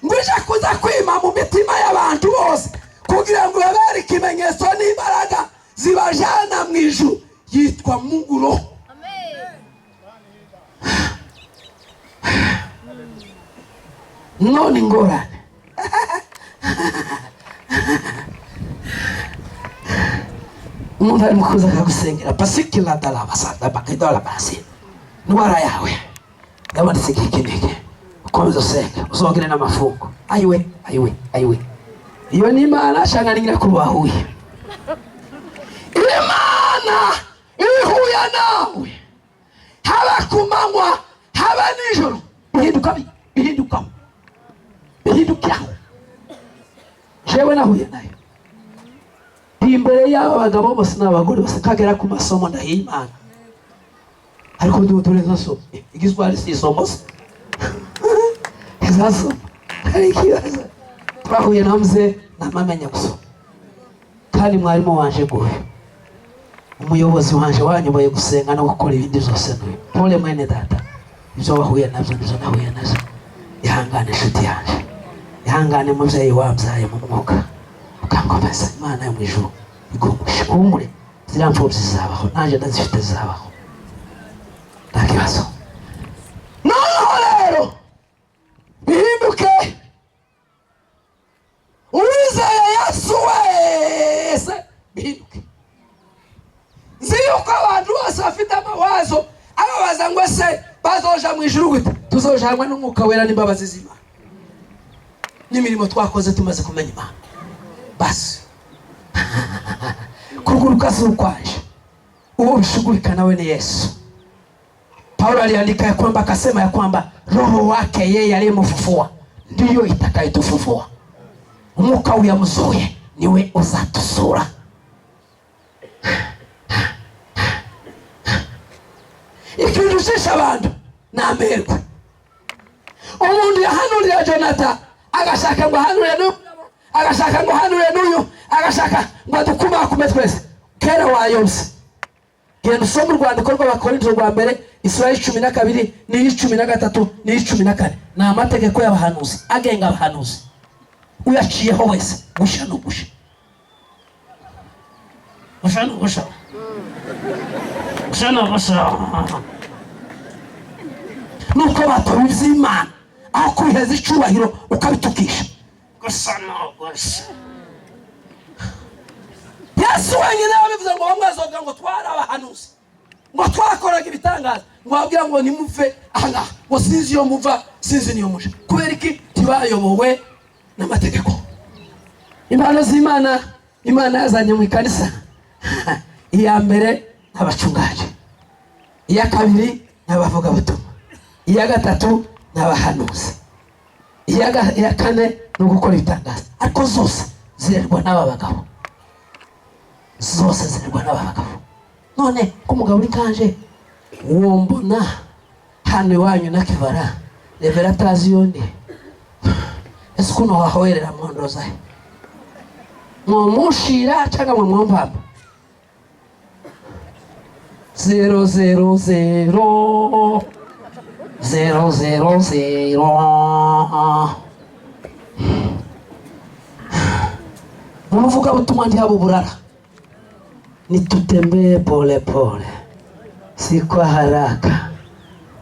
ngo ije kuza kwima mu mitima y'abantu bose kugira ngo babere ikimenyetso n'imbaraga zibajana mu ijuru, yitwa Mungu Roho. None ingorane, umuntu arimo kuza akagusengera, pasikila dalabasada bakidora basi, indwara yawe yabonetse iki n'iki, ukomeza usenga, uzongere n'amafungo. Ayiwe, ayiwe, ayiwe, iyo ni Imana cyangwa ni nyirakuru wahuye? Imana ihuye nawe, haba ku manywa, haba nijoro, bihinduka, bihindukaho, bihindukiraho. Jewe Jewe nahuye nayo ndi imbere y'aba bagabo bose n'abagore bose, kagera ku masomo, ndahiye Imana. Ariko dore ntasoma igiswahili, si isomo se ntizasoma. Hari ikibazo twahuye na mzee, namamenya gusoma, kandi mwarimu wanje guyu, umuyobozi wanje wanyoboye gusenga no gukora ibindi byose n'uyu. Pole mwene data, ibyo wahuye nabyo nibyo nahuye nabyo. Ihangane inshuti yanje, ihangane mubyeyi wabyaye mu mwuka ukankomeza. Imana yo mu ijuru iguha humure. Ziriya mfubyi zizabaho, nanjye ndazifite, zizabaho, nta kibazo. Noneho rero bihinduke, uwizeye Yesu wese bihinduke. Nzi yuko abantu bose bafite amawazo ababaza ngo: "Ese bazoja mu ijuru gute?" Tuzojanwa n'Umwuka Wera n'imbabazi z'Imana n'imirimo twakoze tumaze kumenya Imana. Basi kuguruka si ukwaje, uwo bishughulika nawe ni Yesu. Paulo aliandika ya kwamba, akasema ya kwamba roho wake yeye aliyemfufua ndiyo itakayotufufua. Umwuka uyamuzuye niwe uzatusura. Ikintu ushisha abantu ni amerwe. Umuntu yahanurira Jonathan, agashaka ngo ahanurire n'uyu, agashaka ngo ahanurire n'uyu, agashaka ngo adukumakume twese. Kera wayobye. Genda usome urwandiko rw'Abakorinto rwa mbere, isura ya 12 n'iy'13 n'iy'14. Ni amategeko y'abahanuzi agenga abahanuzi. Uyaciyeho wese, gusha ni ugusha, gusha ni ugusha, gusha ni ugusha. Nuko batoba iby'Imana, aho kubiheza icubahiro ukabitukisha. Gusa ni ugusha. Yesu wenyine yabivuze ngo bamwe bazovuga ngo twari abahanuzi, ngo twakoraga ibitangaza, ngo babwira ngo nimuve ahangaha, ngo sinzi iyo muva, sinzi niyo muja. Kubera iki? Ntibayobowe n'amategeko. Impano z'Imana Imana yazanye mu ikanisa: iya mbere ni abacungaje, iya kabiri ni abavugabutumwa, iya gatatu ni abahanuzi, iya kane ni ugukora ibitangaza. Ariko zose zirerwa n'aba bagabo, zose zirerwa n'aba bagabo. None ko umugabo uri kanje wombona hano iwanyu na kivara revera atazi iyo ndi, ese ukuntu wahowerera mwondoza mwomushira cyangwa mwomwompamba? 0 0 0 0 0 0. Mu buvugabutumwa ntihaba uburara. Nitutembee pole pole, si kwa haraka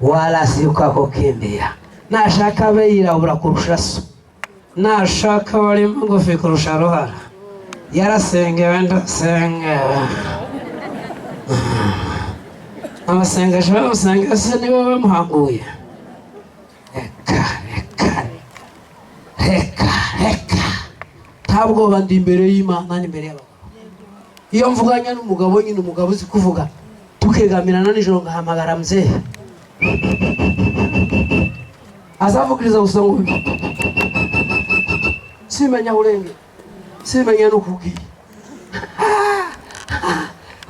wala si kwa kukimbia. Nashaka abe yirabura kurusha so, nashaka bari mugufi kurusha Ruhara, yarasengewe ndasengewe. Amasengesho bamusenga se nibo bamuhaguye? Reka reka reka reka, nta bwoba. Ndi imbere y'Imana n'imbere y'abagabo. Iyo mvuganye n'umugabo nyine, umugabo uzi kuvuga, tukegamirana nijoro, ngahamagara mzee, azavugiriza gusa ngo simenya aho urengera, simenya n'ukubwiye.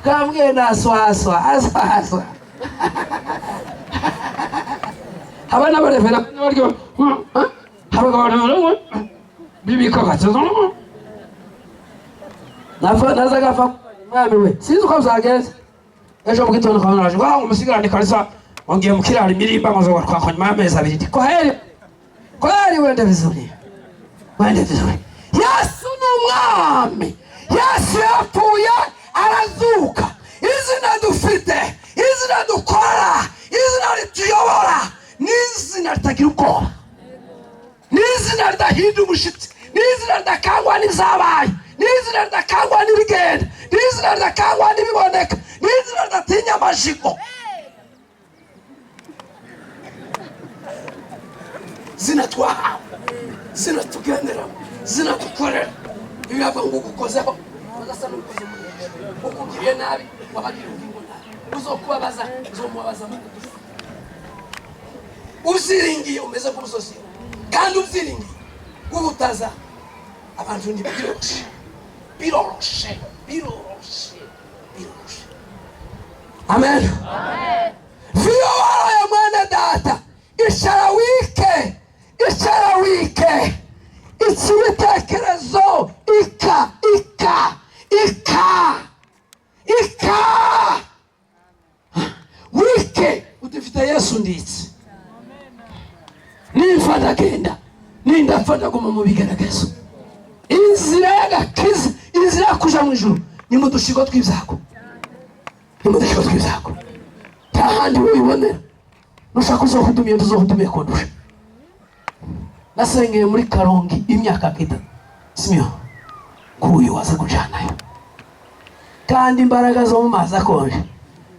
Kambwiye naswaswa aswaswa. Abana barevera baryo, abagabo bibika gato nafa nazaga fa mwami we, sinzi uko byagenze. Ejo mu gitondo nkabona araje ngo umusigarane kanisa, wongeye mu kiraro imirimba, ngo nzogaruka nyuma y'amezi 2. Kwaheri, kwaheri, wende vizuri, wende vizuri. Yesu ni umwami. Yesu yapfuye arazuka. Izina dufite, izina dukora, izina rituyobora ni izina ritagira ubwoba, ni izina ridahinda umushyitsi, ni izina ridakangwa n'ibyabaye, ni izina ridakangwa n'ibigenda, ni izina ridakangwa n'ibiboneka, ni izina ridatinya amajigo. Zina twahawe, zina tugenderamo, zina dukorera. Ibibavuga ngo ugukozeho bagasa n'ukoze muri, ukugiriye nabi wabagiriye ubugingo nabi, uzokubabaza uzomubabaza mu kugufa. Uziringiye umeze nk'umusozi, kandi ubyiringiye guhutaza. Abantu ntibiroroshe, biroroshe, biroroshe, biroroshe. Amen. Viyo waraye, mwene data, icara wike, icara wike iki bitekerezo, ika ika ika ika wike udufite Yesu. Nditse nimfa ndagenda, nindapfa ndaguma mu bigaragazo. Inzira y'agakiza, inzira yo kuja mu ijuru ni mu dushigo tw'ibyago, ni mu dushigo tw'ibyago. Nta handi wibonera. Nushaka uzohudumiye, tuzohudumiye kundusha. Nasengeye muri Karongi imyaka 3, simiyo kuyu waza kujanayo. Kandi imbaraga zo mu mazi akonje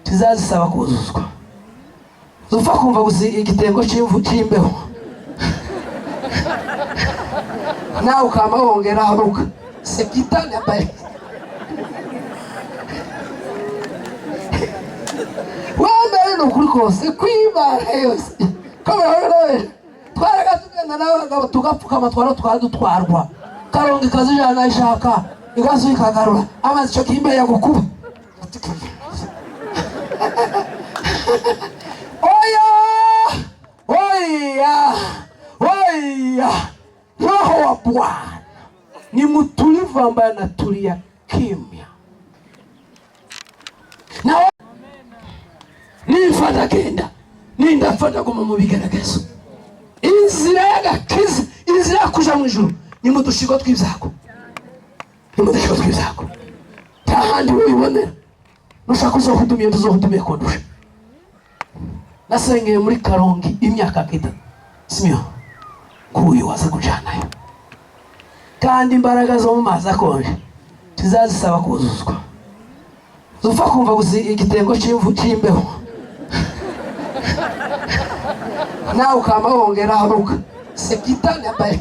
tuzazisaba kuzuzwa, zupfa kumva gusa igitengo cy'imvu cy'imbeho, nawe ukama wongera haruka sekitani ambaye wambere. Ni ukuri kose kwibara yose ko twaraga tugenda n'abagabo tugapfukama, twara twara dutwarwa Karongo ikazijana ishaka igasu ikagarura amazi. Icyo kimbe yagukuba. Oya, oya, oya! Roho wa Bwana ni mtulivu ambaye anatulia kimya na nimfa ndagenda, nindapfa ndaguma mu bigaragazo. Inzira y'agakiza, inzira yo kuja mu ijuru ni mu dushigo tw'ibyago, ni mu dushigo tw'ibyago. Nta handi wibonera. Nushaka uzohudumiye, tuzohudumiye kundusha. Nasengeye muri Karongi imyaka 3, simiyo kuyu waza kujanayo. Kandi imbaraga zo mu mazi akonje tuzazisaba kuzuzwa, zupfa kumva gusa igitengo cy'imvu cy'imbeho, nawe ukama wongera haruka sekitani ambaye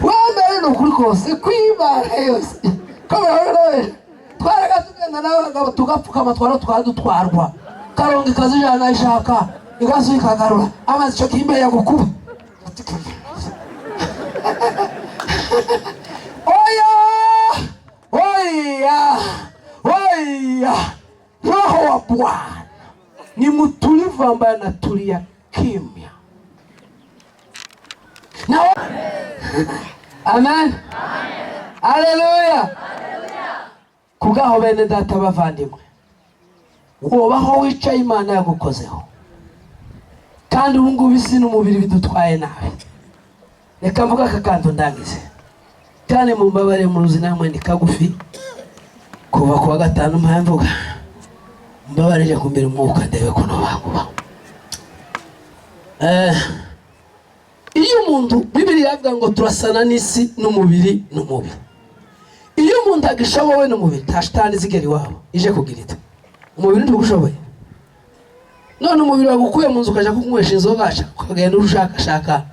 wambere. Ni ukuri kose kwibara yose ko twaraga tugenda n'abagabo tugapfukama, twara twara dutwarwa Karongo ikazijana ishaka igasu ikagarura amazi. Icyo kimbe yagukuba. Oya, oya, oya! Roho wa Bwana ni mtulivu ambaye anatulia kimya na. Amen, haleluya! Kubwaho bene data bavandimwe, wobaho wicaye Imana yagukozeho. Kandi ubu ngubu isi n'umubiri bidutwaye nabi. Reka mvuga aka kantu ndangize, kandi mumbabare, muruzi namwe ni kagufi. Kuva ku wa gatanu mpaye mvuga, mbabarire kumbera umwuka ndebe ko bakuba. Iyo umuntu, Bibiliya yavuga ngo turasana n'isi n'umubiri n'umubiri. Iyo umuntu agishobowe n'umubiri, nta shitani zigera iwabo ije kugira ite. Umubiri ntugushoboye. None umubiri wagukuye mu nzu ukaja kunywesha inzoga, ukagenda urushakashaka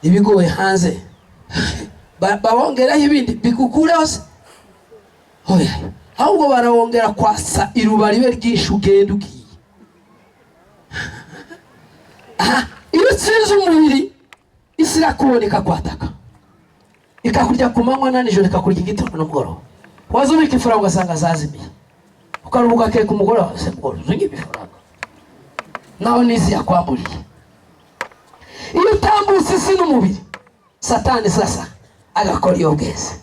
ibigoye hanze, babongeraho ibindi bigukureho se? Oya, ahubwo barawongera kwasa iruba ribe ryinshi, ugenda ugiye. Aha, iyo utsinze umubiri, isi irakubona ikakwataka, ikakurya ku manywa na nijoro, ikakurya igitondo n'umugoroba. Waza ubika ifaranga ugasanga zazimiye, ukaruhuka keka umugore wawe se, mugore uzinga ifaranga naho n'isi yakwamburiye. Iyo utambutse isi n'umubiri, satani sasa agakora iyo bweze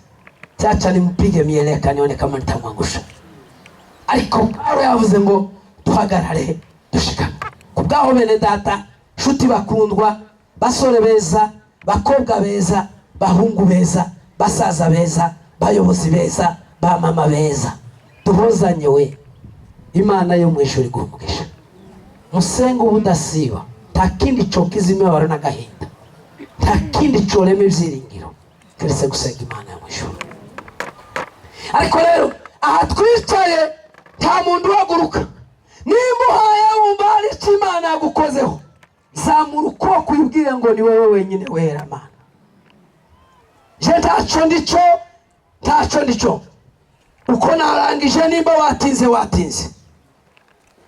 cyaca nimpige mieleka nione kama nitamwangusha. Ariko Pawulo yavuze ngo duhagarare dushikame. Ku bwaho bene data, nshuti bakundwa, basore beza, bakobwa beza, bahungu beza, basaza beza, bayobozi beza, ba mama beza, duhozanye we. Imana yo mu ijuru iguha umugisha. Musenge ubudasiba. Nta kindi cokiza imibabaro n'agahinda, nta kindi corema ibyiringiro keretse gusenga Imana yo mu ijuru. Ariko rero aha twicaye nta muntu uhaguruka. Nimba uhaye wumva hari icyo Imana yagukozeho, zamura ukuboko uyibwire ngo ni wowe wenyine wera Mana. Je ntaco ndico, ntaco ndico. Uko narangije, nimba watinze, watinze.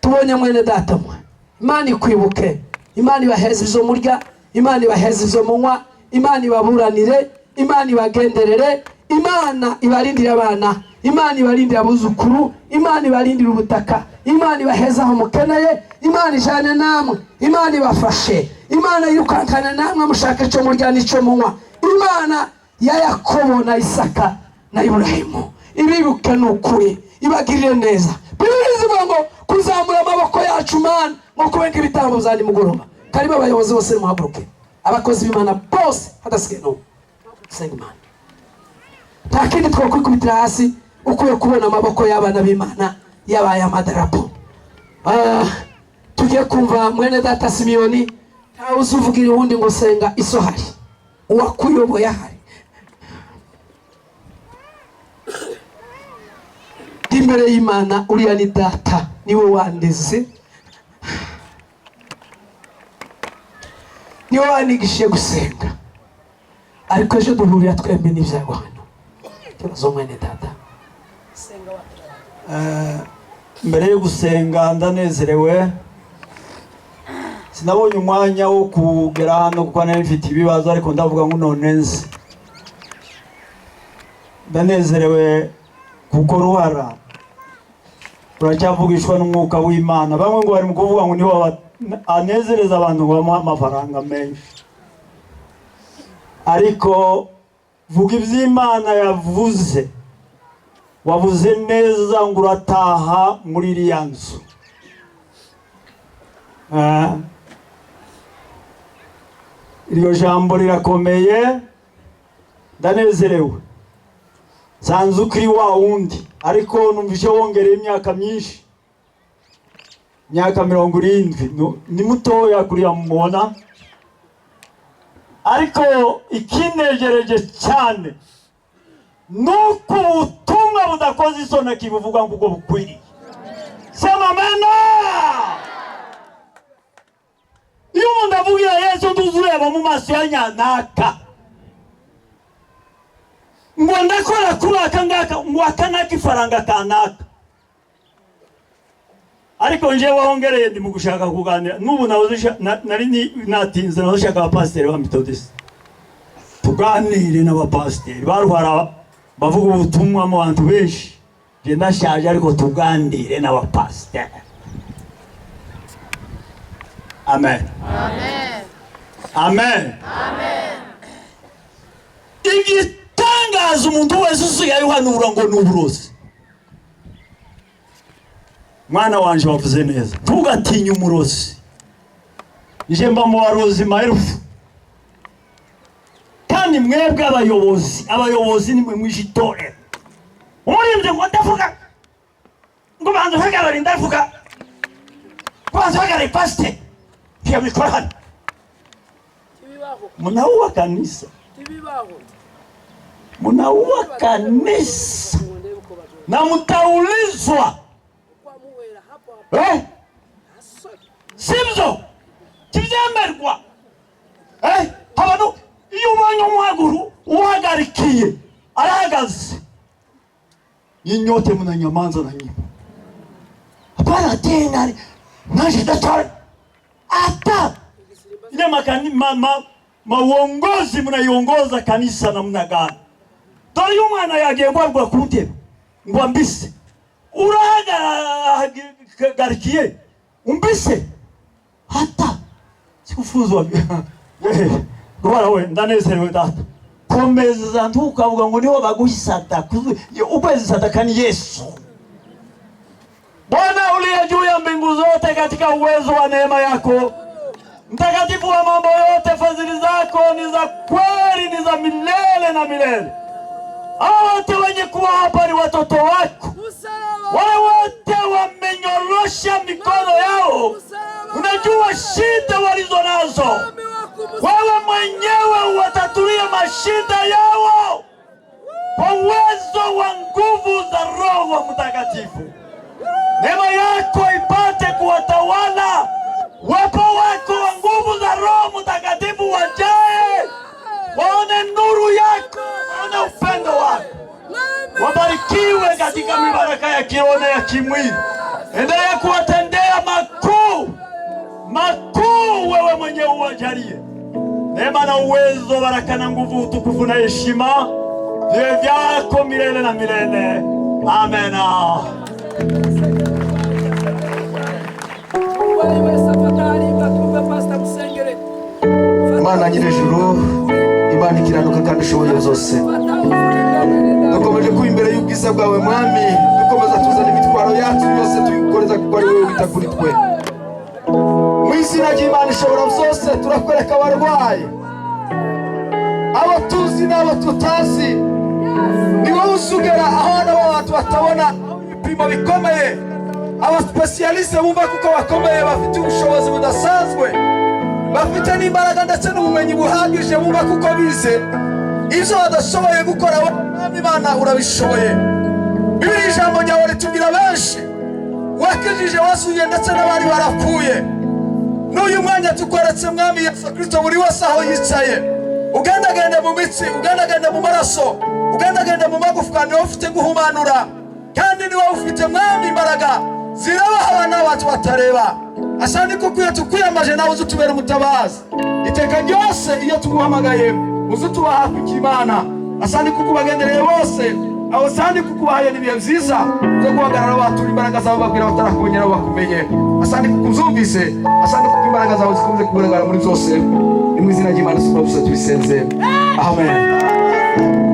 Tubonye mwene data mwe. Imana ikwibuke, Imana ibaheze izo murya. Imana ibaheze ivyo munywa, Imana ibaburanire, Imana ibagenderere, Imana ibarindire abana, Imana ibarindire abuzukuru, Imana ibarindire ubutaka, Imana ibaheze aho mukeneye, Imana ijane namwe, Imana ibafashe, Imana yirukankane namwe mushaka ico murya n'ico munywa. Imana ya Yakobo na Isaka na Iburahimu ibibuke, ni ukuri ibagirire neza. Bibiri zivuga ngo kuzamura amaboko yacu, Mana, nko kubenga ibitambo bya nimugoroba. Karibu abayobozi bose, muhaguruke, abakozi b'Imana bose hadasigaye n'umwe. Senga Imana, nta kindi twakwikubitira hasi ukwiye kubona amaboko y'abana b'Imana yabaye amadarapo. Tugiye kumva mwene data Simiyoni. Ntawe uzuvugira uwundi ngo senga iso hari uwakuyoboye ahari. Imbere y'Imana, uriya ni data, niwe wandeze, niwe wanigishije gusenga, ariko ejo duhurira twembi n'ibyago hano. Ikibazo, mwene data. Mbere yo gusenga, ndanezerewe. Sinabonye umwanya wo kugera hano kuko nari mfite ibibazo, ariko ndavuga ngo none nzi ndanezerewe kuko Ruhara uracyavugishwa n'umwuka w'Imana. Bamwe ngo bari mu kuvuga ngo niho anezereza abantu ngo bamuhe amafaranga menshi, ariko vuga iby'Imana yavuze. Wavuze neza ngo urataha muri iriya nzu. Iryo jambo rirakomeye. Ndanezerewe, nsanze ukiri wa wundi, ariko numvise wongereye imyaka myinshi, imyaka 70. Ni mutoya kuriya mubona, ariko ikinejereje cyane nuko ubutumwa budakoze isoni kibuvuga ngo ubwo bukwiriye. Sema amena. Iyo umuntu avugira Yesu, ntuzi ureba mu maso ya nyanaka ngo ndakora kuri aka ngaka, ngo aka naka ifaranga kanaka, ariko njewe wongereye ndi mu gushaka kuganira n'ubu nahoze nari natinze, nahoze nshaka abapasiteri ba Metodiste, tuganire n'abapasiteri baruhara bavuga ubutumwa mu bantu benshi. Nje ndashaje, ariko tuganire n'abapasiteri. Amen, amen. Igitangaza, umuntu wese usigaye uhanura ngo ni uburozi. Mwana wanje, wavuze neza, ntugatinye umurozi. Nje mba mu barozi maelfu. Kandi mwebwe abayobozi, abayobozi nimwe mwishe itorero. Umuririmbyi ngo ndavuga ngo banza uhagarare, ndavuga banza uhagarare, pasiteri ntiyabikora hano. Tibibaho. Munaua kanisa. Tibibaho. Munaua kanisa na mtaulizwa, eh? Sibyo, tibyemerwa, eh? Abantu iyo ubonye umuhaguru uhagarikiye arahagaze, nyinyote mnanyamanza na nyimbo. Hapana tena, naje daktari hata ile mauongozi mnaiongoza kanisa namna gani? Dore iyo umwana yagiye guhabwa ku ntebe ngo ambise, urahagarikiye umbise hata sikufuzwa. Rwara we, ndanezerewe data, komeza, ntukavuga ngo niho baguha isadaka. Ukwezi sadaka ni Yesu. Bwana uliye juu ya mbingu zote, katika uwezo wa neema yako, mtakatifu wa mambo yote, fadhili zako ni za kweli, ni za milele na milele. Hawa wote wenye kuwa hapa ni watoto wako, wale wote wamenyorosha mikono yao, unajua shida walizo nazo. Wewe mwenyewe uwatatulie mashida yao kwa uwezo wa nguvu za Roho Mtakatifu. Neema yako ipate kuwatawala, uwepo wako wa nguvu za Roho Mtakatifu wajae, waone nuru yako, waone upendo wako, wabarikiwe katika mibaraka ya kiroho na ya kimwili. Endelea kuwatendea makuu makuu, wewe mwenyewe uwajalie. Neema na uwezo, baraka na nguvu, utukufu na heshima viwe vyako milele na milele. Amena. Uwari wese afata harimba twumve pastor musengere. Imana nyir'ijuru, Imana ikiranuka kandi ishoboye byose, dukomeje kuba imbere y'ubwiza bwawe, Mwami. Dukomeza tuzana imitwaro yacu yose, tuyikoreza kuko ari wowe wita kuri twe. Mu izina ry'Imana ishobora byose, turakwereka abarwayi, abo tuzi n'abo tutazi. Ni wowe uzugera aho n'abo bantu batabona, aho ibipimo bikomeye, abasipesiyaliste bumva kuko bakomeye, bafite ubushobozi budasanzwe, bafite n'imbaraga ndetse n'ubumenyi buhagije, bumva kuko bize, ibyo badashoboye gukora, wowe Mwami Imana urabishoboye. Bibiri, ijambo ryawe ritubwira benshi wakijije, wasuye ndetse n'abari barapfuye. N'uyu mwanya tukweretse, Mwami Yesu Kirisito, buri wese aho yicaye. Ugendagende mu mitsi, ugendagende mu maraso, ugendagende mu magufwa. Niwe ufite guhumanura kandi niwe ufite, Mwami, imbaraga zireba abana n'abantu batareba. Asa ni kuko iyo tukwiyamaje nawe uzi utubera umutabazi iteka ryose. Iyo tuguhamagaye uzi utuba hafi cy'Imana. Asa ni kuko ubagendereye bose aho sandi, kuko ubahaye n'ibihe byiza byo guhagarara batura imbaraga zawe, babwira batarakumenye nabo bakumenye. Asandi kuko uzumvise, asandi kuko imbaraga zawe zikunze kugaragara muri byose. Ni mu izina ry'Imana isumba byose tubisenze, amen.